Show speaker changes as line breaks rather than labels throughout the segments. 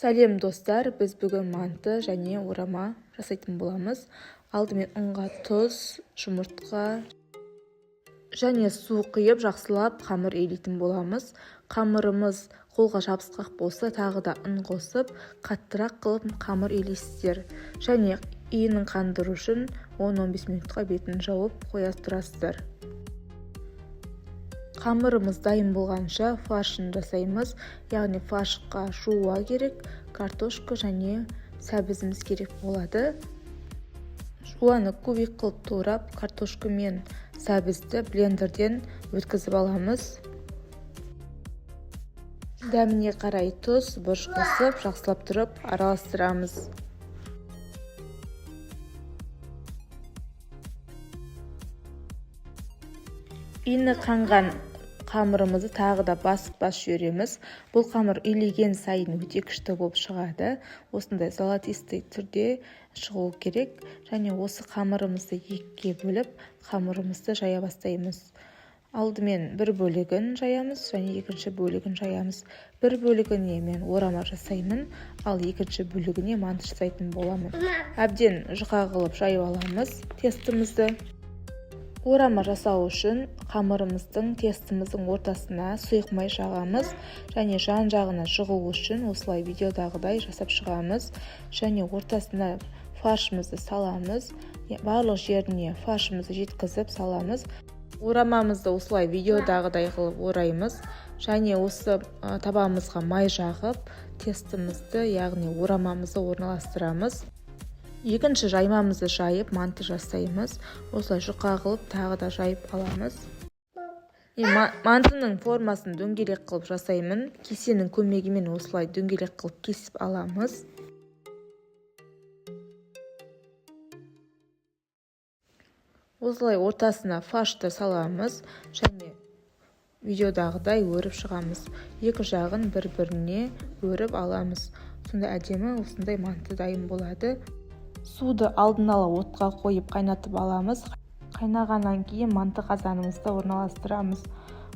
Сәлем, достар! Біз бүгін манты және орама жасайтын боламыз. Алдымен ұнға тұз, жұмыртқа және су құйып, жақсылап қамыр илейтін боламыз. Қамырымыз қолға жабысқақ болса, тағы да ұн қосып, қаттырақ қылып қамыр илейсіздер. Және иінін қандыру үшін 10-15 минутқа бетін жауып қоя тұрасыздар. Қамырымыз дайын болғанша, фаршын жасаймыз. Яғни фаршқа жуа керек, картошка және сәбізіміз керек болады. Жуаны кубик қылып турап, картошка мен сәбізді блендерден өткізіп аламыз. Дәміне қарай тұз, бұрыш қосып, жақсылап тұрып араластырамыз. Иіні қанған қамырымызды тағы да басып-басып жібереміз. Бұл қамыр илеген сайын өте күшті болып шығады. Осындай золотистый түрде шығу керек. Және осы қамырымызды екіге бөліп, қамырымызды жая бастаймыз. Алдымен бір бөлігін жаямыз және екінші бөлігін жаямыз. Бір бөлігіне мен орама жасаймын, ал екінші бөлігіне манты жасайтын боламын. Әбден жұқа қылып жайып аламыз тестомызды. Орама жасау үшін қамырымыздың, тестомыздың ортасына сұйық май жағамыз және жан жағына жұғу үшін осылай видеодағыдай жасап шығамыз. Және ортасына фаршымызды саламыз, барлық жеріне фаршымызды жеткізіп саламыз. Орамамызды осылай видеодағыдай қылып ораймыз. Және осы табамызға май жағып, тестомызды, яғни орамамызды орналастырамыз. Екінші жаймамызды жайып, манты жасаймыз. Осылай жұқа қылып тағы да жайып аламыз. Мантының формасын дөңгелек қылып жасаймын. Кесенің көмегімен осылай дөңгелек қылып кесіп аламыз. Осылай ортасына фаршты саламыз және видеодағыдай өріп шығамыз. Екі жағын бір біріне өріп аламыз. Сондай әдемі осындай манты дайын болады. Суды алдын ала отқа қойып, қайнатып аламыз. Қайнағаннан кейін манты қазанымызды орналастырамыз.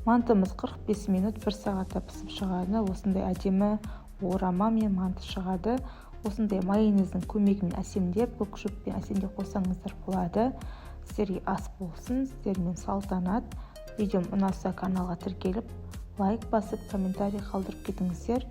Мантымыз 45 минут, бір сағатта пісіп шығады. Осындай әдемі орама мен манты шығады. Осындай майонездің көмегімен әсемдеп, көк шөппен әсемдеп қойсаңыздар болады. Сіздерге ас болсын! Сіздермен Салтанат. Видеом ұнаса, каналға тіркеліп, лайк басып, комментарий қалдырып кетіңіздер.